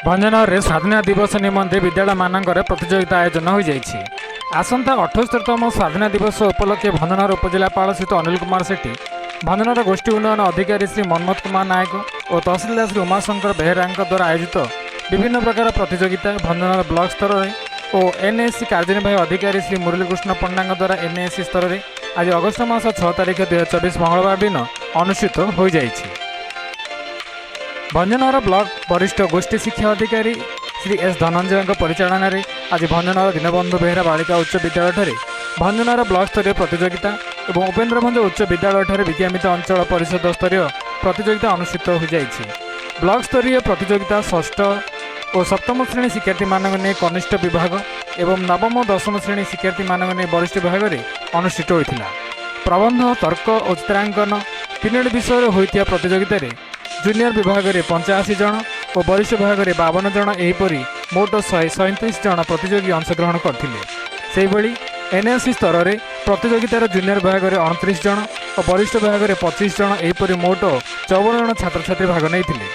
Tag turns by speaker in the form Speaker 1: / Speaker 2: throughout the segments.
Speaker 1: ଭଞ୍ଜନଗରରେ ସ୍ୱାଧୀନତା ଦିବସ ନିମନ୍ତେ ବିଦ୍ୟାଳୟମାନଙ୍କରେ ପ୍ରତିଯୋଗିତା ଆୟୋଜନ ହୋଇଯାଇଛି। ଆସନ୍ତା 78ତମ ସ୍ୱାଧୀନତା ଦିବସ ଉପଲକ୍ଷେ ଭଞ୍ଜନଗର ଉପଜିଲ୍ଲାପାଳ ଶ୍ରୀ ଅନିଲ କୁମାର ସେଠୀ, ଭଞ୍ଜନଗର ଗୋଷ୍ଠୀ ଉନ୍ନୟନ ଅଧିକାରୀ ଶ୍ରୀ ମନ୍ମଥ କୁମାର ନାୟକ ଓ ତହସିଲଦାର ଶ୍ରୀ ଉମାଶଙ୍କର ବେହେରାଙ୍କ ଦ୍ୱାରା ଆୟୋଜିତ ବିଭିନ୍ନ ପ୍ରକାର ପ୍ରତିଯୋଗିତା ଭଞ୍ଜନଗର ବ୍ଲକ ସ୍ତରରେ ଓ ଏନ୍ଏସି କାର୍ଯ୍ୟନିର୍ବାହୀ ଅଧିକାରୀ ଶ୍ରୀ ମୁରଲୀକୃଷ୍ଣ ପଣ୍ଡାଙ୍କ ଦ୍ୱାରା ଏନ୍ଏସି ସ୍ତରରେ ଆଜି ଅଗଷ୍ଟ ମାସ 6 ତାରିଖ 2024 ମଙ୍ଗଳବାର ଦିନ ଅନୁଷ୍ଠିତ ହୋଇଯାଇଛି। ଭଞ୍ଜନଗର ବ୍ଲକ ବରିଷ୍ଠ ଗୋଷ୍ଠୀ ଶିକ୍ଷା ଅଧିକାରୀ ଶ୍ରୀ ଏସ୍ ଧନଞ୍ଜୟଙ୍କ ପରିଚାଳନାରେ ଆଜି ଭଞ୍ଜନଗର ଦୀନବନ୍ଧୁ ବେହେରା ବାଳିକା ଉଚ୍ଚ ବିଦ୍ୟାଳୟଠାରେ ଭଞ୍ଜନଗର ବ୍ଲକ ସ୍ତରୀୟ ପ୍ରତିଯୋଗିତା ଏବଂ ଉପେନ୍ଦ୍ର ଭଞ୍ଜ ଉଚ୍ଚ ବିଦ୍ୟାଳୟଠାରେ ବିଜ୍ଞାପିତ ଅଞ୍ଚଳ ପରିଷଦ ସ୍ତରୀୟ ପ୍ରତିଯୋଗିତା ଅନୁଷ୍ଠିତ ହୋଇଯାଇଛି। ବ୍ଲକ ସ୍ତରୀୟ ପ୍ରତିଯୋଗିତା ଷଷ୍ଠ ଓ ସପ୍ତମ ଶ୍ରେଣୀ ଶିକ୍ଷାର୍ଥୀମାନଙ୍କୁ ନେଇ କନିଷ୍ଠ ବିଭାଗ ଏବଂ ନବମ ଦଶମ ଶ୍ରେଣୀ ଶିକ୍ଷାର୍ଥୀମାନଙ୍କୁ ନେଇ ବରିଷ୍ଠ ବିଭାଗରେ ଅନୁଷ୍ଠିତ ହୋଇଥିଲା। ପ୍ରବନ୍ଧ, ତର୍କ ଓ ଚିତ୍ରାଙ୍କନ ତିନୋଟି ବିଷୟରେ ହୋଇଥିବା ପ୍ରତିଯୋଗିତାରେ ଜୁନିୟର ବିଭାଗରେ 85 ଜଣ ଓ ବରିଷ୍ଠ ବିଭାଗରେ 52 ଜଣ, ଏହିପରି ମୋଟ 137 ଜଣ ପ୍ରତିଯୋଗୀ ଅଂଶଗ୍ରହଣ କରିଥିଲେ। ସେହିଭଳି ଏନ୍ଏସି ସ୍ତରରେ ପ୍ରତିଯୋଗିତାର ଜୁନିୟର ବିଭାଗରେ 29 ଜଣ ଓ ବରିଷ୍ଠ ବିଭାଗରେ 25 ଜଣ, ଏହିପରି ମୋଟ 54 ଜଣ ଛାତ୍ରଛାତ୍ରୀ ଭାଗ ନେଇଥିଲେ।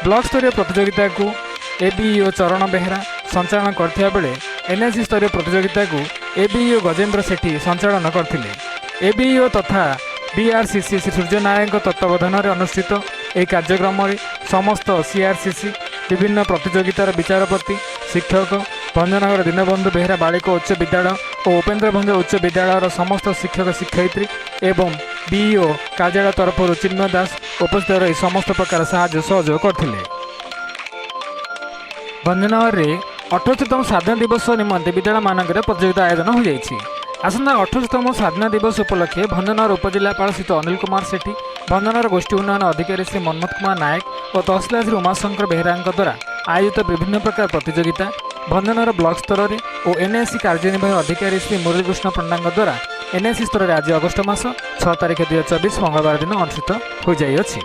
Speaker 1: ବ୍ଲକ ସ୍ତରୀୟ ପ୍ରତିଯୋଗିତାକୁ ଏବିଇଓ ଚରଣ ବେହେରା ସଞ୍ଚାଳନ କରିଥିବା ବେଳେ ଏନ୍ଏସି ସ୍ତରୀୟ ପ୍ରତିଯୋଗିତାକୁ ଏବିଇଓ ଗଜେନ୍ଦ୍ର ସେଠୀ ସଞ୍ଚାଳନ କରିଥିଲେ। ଏବିଇଓ ତଥା ବିଆର୍ସିସି ଶ୍ରୀ ସୂର୍ଯ୍ୟ ନାୟକଙ୍କ ତତ୍ତ୍ୱାବଧାନରେ ଅନୁଷ୍ଠିତ ଏହି କାର୍ଯ୍ୟକ୍ରମରେ ସମସ୍ତ ସିଆର୍ସିସି, ବିଭିନ୍ନ ପ୍ରତିଯୋଗିତାର ବିଚାରପତି, ଶିକ୍ଷକ, ଭଞ୍ଜନଗର ଦୀନବନ୍ଧୁ ବେହେରା ବାଳିକା ଉଚ୍ଚ ବିଦ୍ୟାଳୟ ଓ ଉପେନ୍ଦ୍ର ଭଞ୍ଜ ଉଚ୍ଚ ବିଦ୍ୟାଳୟର ସମସ୍ତ ଶିକ୍ଷକ ଶିକ୍ଷୟିତ୍ରୀ ଏବଂ ବିଇଓ କାର୍ଯ୍ୟାଳୟ ତରଫରୁ ଚିନ୍ମୟ ଦାସ ଉପସ୍ଥିତ ରହି ସମସ୍ତ ପ୍ରକାର ସାହାଯ୍ୟ ସହଯୋଗ କରିଥିଲେ। ଭଞ୍ଜନଗରରେ 78ତମ ସ୍ୱାଧୀନତା ଦିବସ ନିମନ୍ତେ ବିଦ୍ୟାଳୟମାନଙ୍କରେ ପ୍ରତିଯୋଗିତା ଆୟୋଜନ ହୋଇଯାଇଛି। ଆସନ୍ତା 78ତମ ସ୍ୱାଧୀନତା ଦିବସ ଉପଲକ୍ଷେ ଭଞ୍ଜନଗର ଉପଜିଲ୍ଲାପାଳ ଶ୍ରୀ ଅନିଲ କୁମାର ସେଠୀ, ଭଞ୍ଜନଗର ଗୋଷ୍ଠୀ ଉନ୍ନୟନ ଅଧିକାରୀ ଶ୍ରୀ ମନ୍ମଥ କୁମାର ନାୟକ ଓ ତହସିଲଦାର ଶ୍ରୀ ଉମାଶଙ୍କର ବେହେରାଙ୍କ ଦ୍ୱାରା ଆୟୋଜିତ ବିଭିନ୍ନ ପ୍ରକାର ପ୍ରତିଯୋଗିତା ଭଞ୍ଜନଗର ବ୍ଲକ ସ୍ତରରେ ଓ ଏନ୍ଏସି କାର୍ଯ୍ୟନିର୍ବାହୀ ଅଧିକାରୀ ଶ୍ରୀ ମୁରଲୀକୃଷ୍ଣ ପଣ୍ଡାଙ୍କ ଦ୍ୱାରା ଏନ୍ଏସି ସ୍ତରରେ ଆଜି ଅଗଷ୍ଟ ମାସ 6 ତାରିଖ 2024 ମଙ୍ଗଳବାର ଦିନ ଅନୁଷ୍ଠିତ ହୋଇଯାଇଅଛି।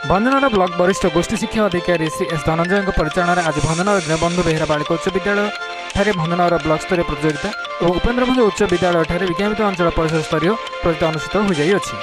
Speaker 1: ଭଞ୍ଜନଗର ବ୍ଲକ ବରିଷ୍ଠ ଗୋଷ୍ଠୀ ଶିକ୍ଷା ଅଧିକାରୀ ଶ୍ରୀ ଏସ୍ ଧନଞ୍ଜୟଙ୍କ ପରିଚାଳନାରେ ଆଜି ଭଞ୍ଜନଗର ଦୀନବନ୍ଧୁ ବେହେରା ବାଳିକା ଉଚ୍ଚ ବିଦ୍ୟାଳୟ ଠାରେ ଭଞ୍ଜନଗର ବ୍ଲକ ସ୍ତରୀୟ ପ୍ରତିଯୋଗିତା ଏବଂ ଉପେନ୍ଦ୍ର ଭଞ୍ଜ ଉଚ୍ଚ ବିଦ୍ୟାଳୟଠାରେ ବିଜ୍ଞାପିତ ଅଞ୍ଚଳ ପରିଷଦ ସ୍ତରୀୟ ପ୍ରତିଯୋଗିତା ଅନୁଷ୍ଠିତ ହୋଇଯାଇଅଛି।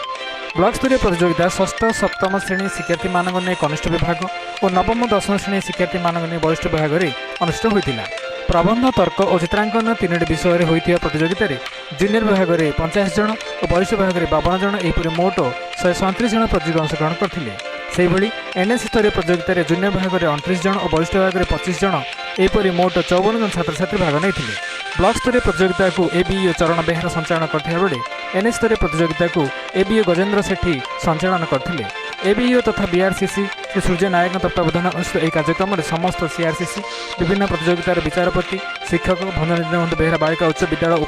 Speaker 1: ବ୍ଲକ ସ୍ତରୀୟ ପ୍ରତିଯୋଗିତା ଷଷ୍ଠ ସପ୍ତମ ଶ୍ରେଣୀ ଶିକ୍ଷାର୍ଥୀମାନଙ୍କୁ ନେଇ କନିଷ୍ଠ ବିଭାଗ ଓ ନବମ ଦଶମ ଶ୍ରେଣୀ ଶିକ୍ଷାର୍ଥୀମାନଙ୍କୁ ନେଇ ବରିଷ୍ଠ ବିଭାଗରେ ଅନୁଷ୍ଠିତ ହୋଇଥିଲା। ପ୍ରବନ୍ଧ, ତର୍କ ଓ ଚିତ୍ରାଙ୍କନ ତିନୋଟି ବିଷୟରେ ହୋଇଥିବା ପ୍ରତିଯୋଗିତାରେ ଜୁନିୟର ବିଭାଗରେ 85 ଜଣ ଓ ବରିଷ୍ଠ ବିଭାଗରେ 52 ଜଣ, ଏହିପରି ମୋଟ 137 ଜଣ ପ୍ରତିଯୋଗୀ ଅଂଶଗ୍ରହଣ କରିଥିଲେ। ସେହିଭଳି ଏନ୍ଏସି ସ୍ତରୀୟ ପ୍ରତିଯୋଗିତାରେ ଜୁନିୟର ବିଭାଗରେ 29 ଜଣ ଓ ବରିଷ୍ଠ ବିଭାଗରେ 25 ଜଣ, ଏହିପରି ମୋଟ 54 ଜଣ ଛାତ୍ରଛାତ୍ରୀ ଭାଗ ନେଇଥିଲେ। ବ୍ଲକ ସ୍ତରୀୟ ପ୍ରତିଯୋଗିତାକୁ ଏବିଇଓ ଚରଣ ବେହେରା ସଞ୍ଚାଳନ କରିଥିବା ବେଳେ ଏନ୍ଏସି ସ୍ତରୀୟ ପ୍ରତିଯୋଗିତାକୁ ଏବିଇଓ ଗଜେନ୍ଦ୍ର ସେଠୀ ସଞ୍ଚାଳନ କରିଥିଲେ। ଏବିଇଓ ତଥା ବିଆର୍ସିସି ଶ୍ରୀ ସୂର୍ଯ୍ୟ ନାୟକଙ୍କ ତତ୍ତ୍ୱାବଧାନରେ ଅନୁଷ୍ଠିତ ଏହି କାର୍ଯ୍ୟକ୍ରମରେ ସମସ୍ତ ସିଆର୍ସିସି, ବିଭିନ୍ନ ପ୍ରତିଯୋଗିତାର ବିଚାରପତି, ଶିକ୍ଷକ, ଭଞ୍ଜନଗର ବେହେରା ବାଳିକା ଉଚ୍ଚ ବିଦ୍ୟାଳୟ